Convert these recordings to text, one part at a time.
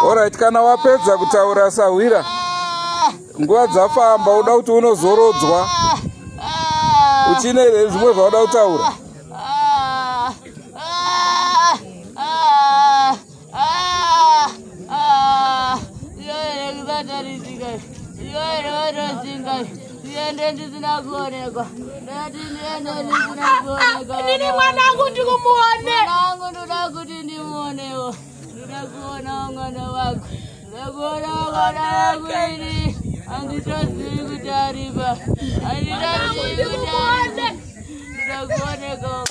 Alright, kana wapedza kutaura sahwira, nguva dzafamba, uda kuti unozorodzwa, uchine here zvimwe zvauda kutaura? Ndiende ndisina kuonekwa, ndati ndiende ndisina kuonekwa. Nini mwanangu ndikumuone. Mwanangu ndoda kuti ndimuonewo, ndoda kuonawo mwana wangu, ndoda kuonawo mwana wangu. Ini handitozivi kuti aripa, handitozivi kuti aripa, ndoda kuonekawo.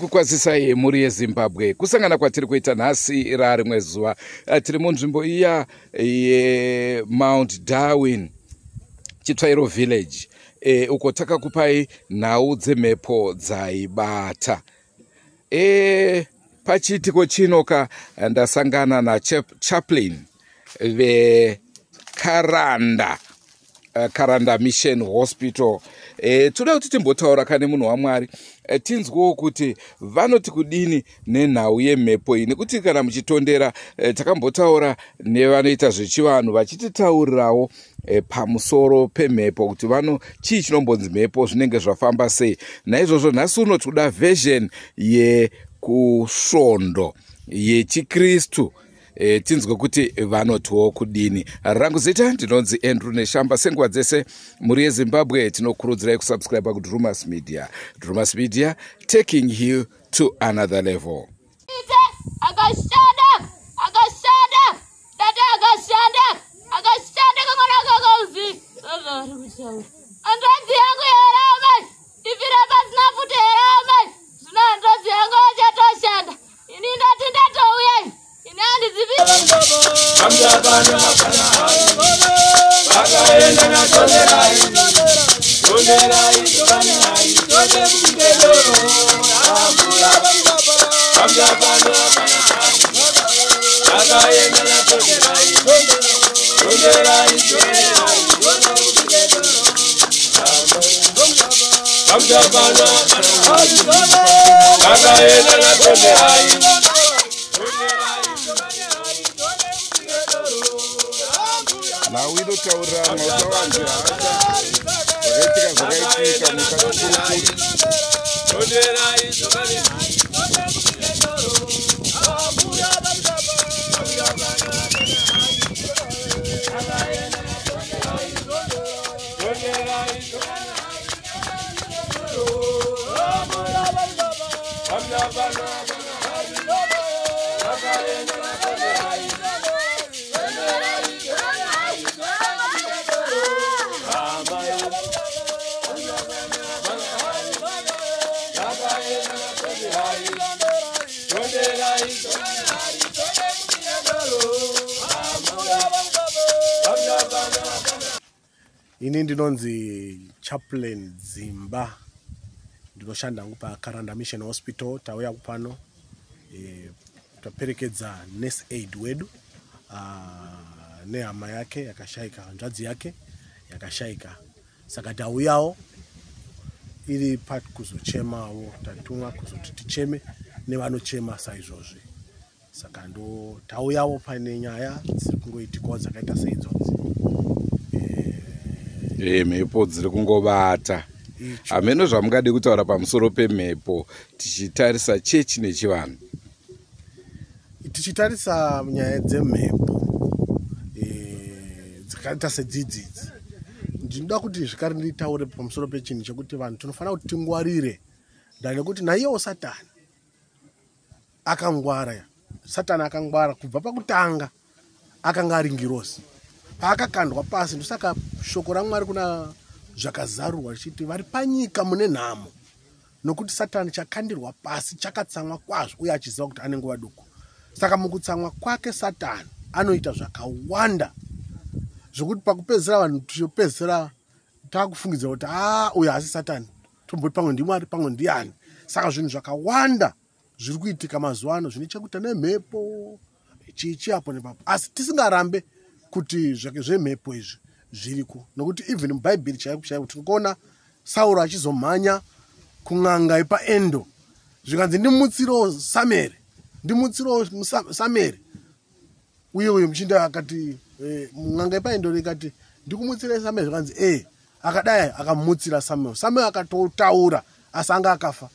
Kukwazisai mhuri yeZimbabwe, kusangana kwatiri kuita nhasi rarimwe zuva. Tiri munzvimbo iya yeMount Darwin, Chitsvairo Village, uko takakupai nhau dzemhepo dzaibata. Pachiitiko chinoka ndasangana nachaplain veKaranda, Karanda Mission Hospital. Toda kuti timbotaura kane munhu waMwari, tinzwewo kuti vanoti kudini nenhau yemhepo iyi, nekuti kana muchitondera, takambotaura nevanoita zvechivanhu vachititaurirawo pamusoro pemhepo, kuti vano chii chinombonzi mhepo, zvinenge zvafamba sei. Naizvozvo nhasi uno tikuda version yekusvondo yechiKristu, tinzwe kuti vanotiwo kudini. Rangu zita ndinonzi Andrew Neshamba. Senguva dzese, mhuri yeZimbabwe, tinokurudzirai kusubscribe kuDrumas Media. Drumas Media, taking you to another level. Ite akashanda, akashanda, dati akashanda, akashanda kamwana kakauzi zvavari kutaura. Hanzvadzi yangu here amai, ifire pasina futi here amai? Zvino hanzvadzi yangu achatoshanda, ini ndati ndatouya, ini handizivi. Vakaenda naTonderai, Tonderai, Tonderai, Tonderai, Vakaenda naTonderai, Tonderai, Tonderai, Vakaenda naTonderai. Nhau inotaurirana, usawanze hasha. Zvakaitika zvakaitika, musakakurukuri. Tonderai, Ini ndinonzi Chaplain Dzimba, ndinoshanda hangu paKaranda Mission Hospital. Tauya kupano, taperekedza nurse aid wedu nehama yake yakashaika, hanzvadzi yake yakashaika. Saka tauyawo iri pakuzochemawo, tatumwa kuzoti ticheme nevanochema saizvozvi. Saka ndo tauyawo pane nyaya dziri kungoitikawo dzakaita seidzodzi. Mhepo dziri kungobata. Hameno zvamungade kutaura pamusoro pemhepo tichitarisa chechi nechivanhu. Tichitarisa nyaya dzemhepo dzakaita sedzidzidzi, ndinoda kuti zvekare nditaure pamusoro pechinhu chekuti vanhu tinofanira kuti tingwarire, nekuti naiyewo Satani akangwara. Satani akangwara kubva pakutanga, akanga ari ngirozi. Paakakandwa pasi, ndosaka shoko raMwari kuna Zvakazarurwa richiti vari panyika mune nhamo, nokuti Satani chakandirwa pasi chakatsamwa kwazvo, uye achiziva kuti ane nguva duku. Saka mukutsamwa kwake Satani anoita zvakawanda zvokuti pakupedzisira vanhu tichopedzisira takufungidzira kuti uyu haasi Satani, tomboti pamwe ndiMwari, pamwe ndiani. Saka zvinhu zvakawanda zviri kuitika mazuva ano zvine chekuita nemhepo, chichi apo nepapo, asi tisingarambe kuti zvemhepo izvi zviriko, nokuti even muBhaibheri chaiko chaiko tinokuona Sauro achizomhanya kun'anga yepaEndo, zvikanzi ndimutsirewo Samere, ndimutsirewo Samere. Uye uyo muchinda akati, n'anga yepaEndo ikati ndikumutsirei Samuel, zvikanzi akadai, akamutsira Samuel. Samuel akatotaura, asi anga akafa.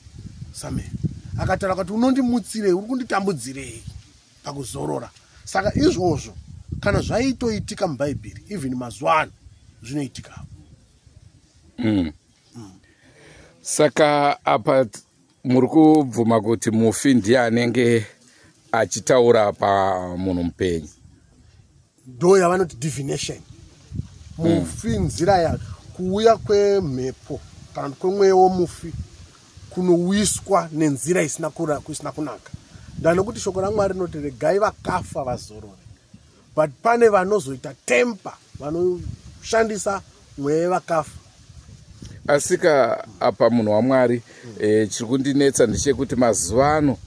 Samuel akataura kuti unondimutsirei, uri kunditambudzirei pakuzorora. Saka izvozvo kana zvaitoitika muBhaibheri, even mazuva ano zvinoitika. Saka apa muri kubvuma kuti mufi ndiye anenge achitaura pamunhu mupenyu? Ndo yavanoti divination. Mufi, nzira ya kuuya kwemhepo kana kwemweya womufi kunowiswa nenzira isina kunaka, ndanekuti shoko raMwari rinoti regai vakafa vazorore, but pane vanozoita temper, vanoshandisa mweya yevakafa. Asika apa munhu waMwari, chiri kundinetsa ndechekuti mazuva ano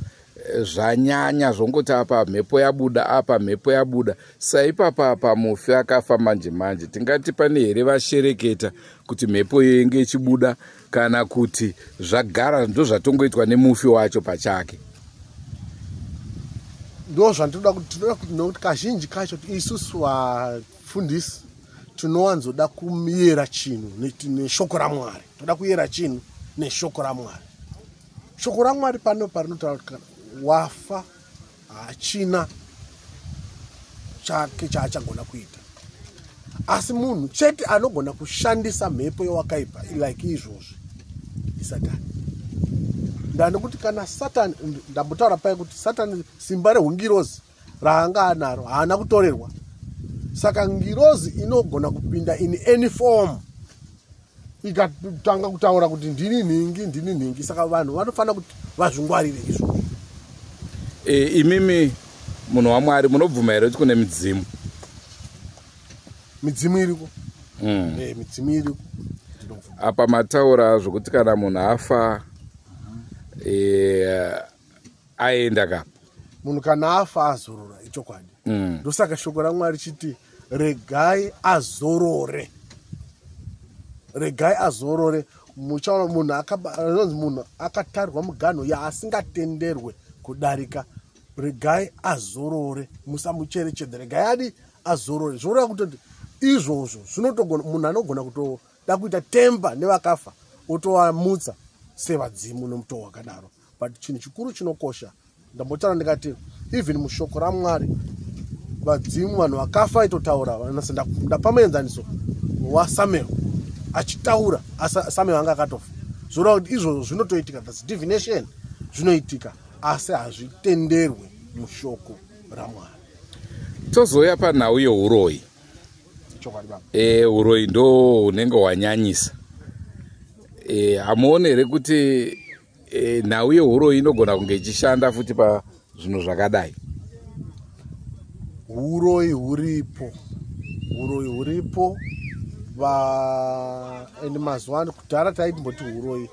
zvanyanya zvongoti apa mhepo yabuda, apa mhepo yabuda. Saipapa apa mufi akafa manje manje, tingati pane here vashereketa kuti mhepo iyo inge ichibuda, kana kuti zvagara ndo zvatongoitwa nemufi wacho pachake? Ndo zvandinoda kuti tinoda kuti, nokuti kazhinji kacho isusu vafundisi tinowanzoda kuyera chinhu neshoko raMwari. Toda kuyera chinhu neshoko raMwari. Shoko raMwari pano parinotaura kuti kana wafa haachina chake chaachagona kuita, asi munhu chete anogona kushandisa mhepo yewakaipa like izvozvi iSatani. Ndanekuti kana Satani, ndambotaura pai kuti Satani simba rehungirozi raanga anaro haana kutorerwa, saka ngirozi inogona kupinda in any form ikatanga kutaura kuti ndini nhingi, ndini nhingi. Saka vanhu vanofanira kuti vazvingwarire izvozvo. Imimi munhu waMwari, munobvuma here kuti kune midzimu? Midzimu iriko. Midzimu iriko, ndinobvuma. Apa mataura zvokuti kana munhu afa, aenda ka? Munhu kana afa azorora, ichokwadi. Ndosaka shoko raMwari chiti regai azorore, regai azorore. Muchaona munhu anonzi munhu akatarwa muganho yaasingatenderwe kudarika. Regai azorore, musamucherechedza, regai adi azorore. Zvoreva kutoti izvozvo zvinotogona, munhu anogona kutoda kuita tamper nevakafa, otovamutsa sevadzimu nomutoo wakadaro. But chinhu chikuru chinokosha, ndambotaura ndikati even mushoko raMwari vadzimu, vanhu vakafa itotaura. Ndapa muenzaniso waSamuel achitaura, Samuel anga akatofa. Zvoreva kuti izvozvo zvinotoitika, that's divination, zvinoitika, asi hazvitenderwe mushoko raMwari. Tozouya panhau yeuroyi. Chokwadi, baba. Uroyi ndo hunenge hwanyanyisa. Hamuoni here kuti nhau yeuroyi inogona kunge ichishanda futi pazvinhu zvakadai? Uroyi huripo, uroyi huripo va, and mazuva ano, kudhara taitimboti uroyi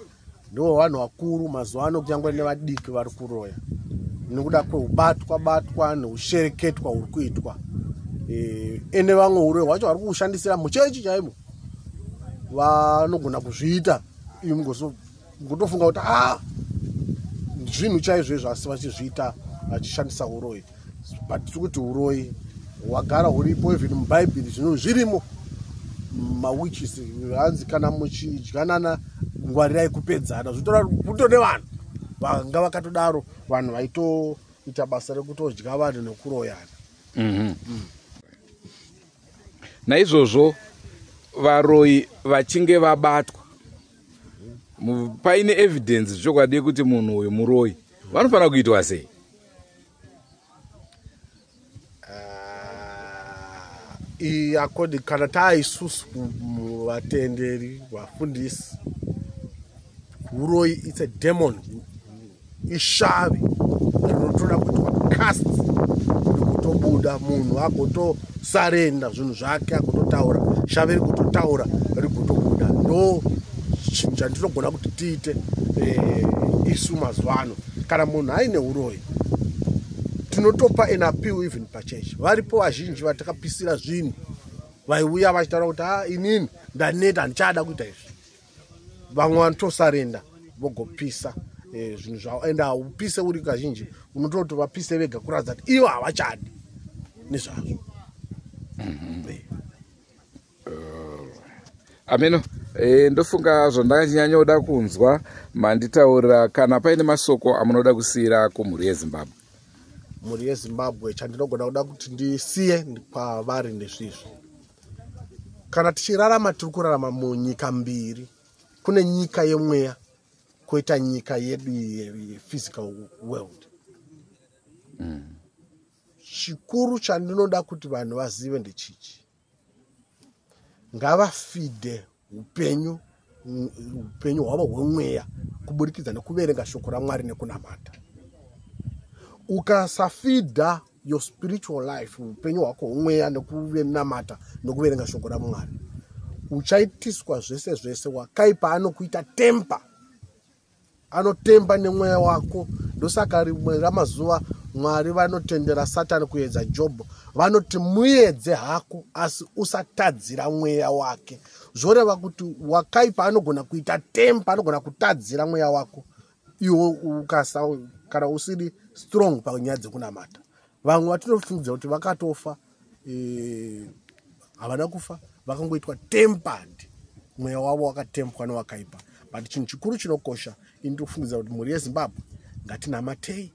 ndo vanhu vakuru, mazuva ano kunyange nevadiki vari kuroya nekuda kweubatwa batwa neushereketwa huri kuitwa. Ende vamwe uroyi hwacho vari kuushandisira muchechi chaimo, vanogona kuzviita ngotofunga kuti a zvinhu chaizvo izvo, asi vachizviita. Vachishandisa uroyi, but tiri kuti uroyi hwagara huripo. Even mubhaibheri zvino zvirimo, mawitches. Hanzi kana muchidyanana ngwarirai kupedzana. Zvitora kutone vanhu vanga vakatodaro, vanhu vaitoita basa rekutodya vanhu nekuroyana. Naizvozvo varoyi vachinge vabatwa paine evidence zvechokwadi yekuti munhu uyu muroyi, vanofanira kuitwa sei? According kana taisusu vatenderi, vafundisi, uroyi it's a demon, ishavi rinotoda kuitwa cast rikutobuda, munhu agotosurrender zvinhu zvake, agototaura, shavi rikutotaura, rigotobuda. Ndo chinhu chandinogona kuti tiite isu mazuva ano. Kana munhu aine uroyi, tinotopa an appeal. Even pachechi varipo vazhinji vatakapisira zvinhu, vaiuya vachitaura kuti, "A, inini ndaneta, handichada kuita izvi." Vamwe vanotosurrender, vogopisa zvinhu zvavo. Ende haupise uri kazhinji, unototi vapise vega kuratidza kuti ivo havachadi nezvazvo. Ameno. Ndofunga zvandakachinyanyoda kunzwa manditaurira. Kana paine masoko amunoda kusiyira kumhuri yeZimbabwe? Mhuri yeZimbabwe, chandinogona kuda kuti ndisiye kwavari ndezvizvi: kana tichirarama, tiri kurarama munyika mbiri. Kune nyika yemweya, kwoita nyika yedu yephysical world. Chikuru chandinoda kuti vanhu vazive ndechichi: ngavafeede upenyu hwavo hwemweya kuburikidza nekuverenga shoko raMwari nekunamata. Ukasafeeda your spiritual life, upenyu hwako hwemweya, nekuvenamata nekuverenga shoko raMwari, uchaitiswa zvese zvese. Wakaipa anokuita tamper, anotamper nemweya wako. Ndosaka rimwe ramazuva Mwari vanotendera Satani kuedza Jobho. Vanoti, "Muedze hako, asi usatadzira mweya wake." Zvoreva kuti wakaipa anogona kuita tamper, anogona kutadzira mweya wako iwe ukasa kana usiri strong panyaya dzekunamata. Vamwe vatinofungidzira kuti vakatofa, havana kufa, vakangoitwa tampered, mweya wavo wakatamperwa newakaipa. But chinhu chikuru chinokosha, ini ndikufungidzira kuti mhuri yeZimbabwe, ngatinamatei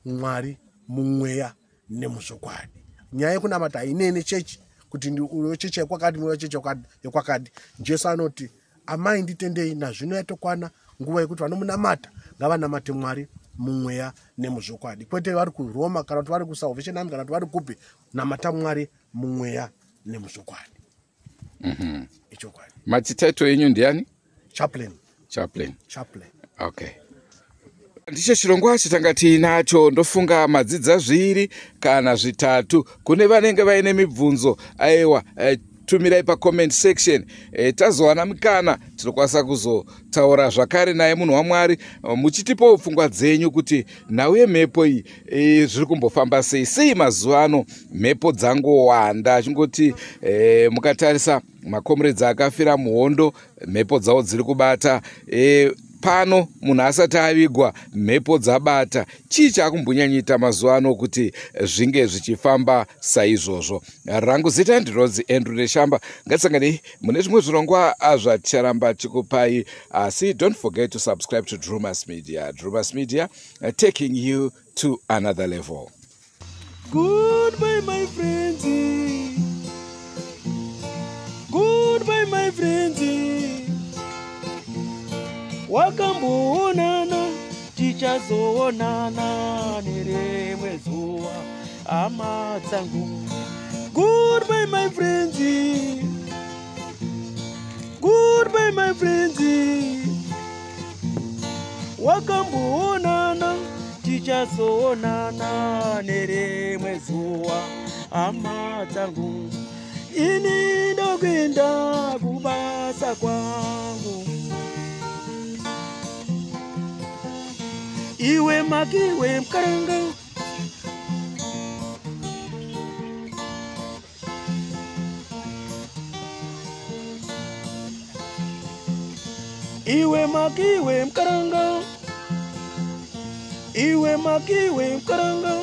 Mwari mumweya nemuzvokwadi. Nyaya yekunamata hainei nechechi, kuti uyo chechi yekwakati, uyo chechi yekwakati. Jesu anoti, "Amai, nditendei, nazvino yatokwana nguva yekuti vanomunamata ngavanamate Mwari mumweya nemuzvokwadi," kwete vari kuRoma kana kuti vari kuSalvation Army kana kuti vari kupi. Namata Mwari mumweya nemuzvokwadi. Ichokwadi. Mati title yenyu ndiani? Chaplain. Chaplain. Chaplain. Okay, ndicho chirongwa chatanga tiinacho. Ndofunga madzidza zviri kana zvitatu. Kune vanenge vaine mibvunzo, aiwa, tumirai pacomment section. Tazowana mikana, tinokwanisa kuzotaura zvakare naye munhu waMwari, muchitipawo pfungwa dzenyu kuti nhau yemhepo iyi zviri kumbofamba sei sei. Mazuva ano mhepo dzangowanda. Achingoti mukatarisa macomrades akafira muhondo, mhepo dzavo dziri kubata. Pano munhu asati avigwa, mhepo dzabata. Chii chaakumbonyanyoita mazuva ano kuti zvinge zvichifamba saizvozvo? Rangu zita ndinonzi Andrew Neshamba. Ngatisanganei mune zvimwe zvirongwa zvaticharamba tikupai, asi don't forget to subscribe to Drumas Media. Drumas Media, taking you to another level. Goodbye, my friends. Goodbye, my friends. Wakamboonana, tichazoonana nerimwe zuva, hama dzangu. Goodbye, my friends. Goodbye, my friends. Wakamboonana, tichazoonana nerimwe zuva, hama dzangu. Ini ndokuenda kubasa kwangu. Iwe makiwe mukaranga. Iwe makiwe mukaranga. Iwe makiwe mukaranga.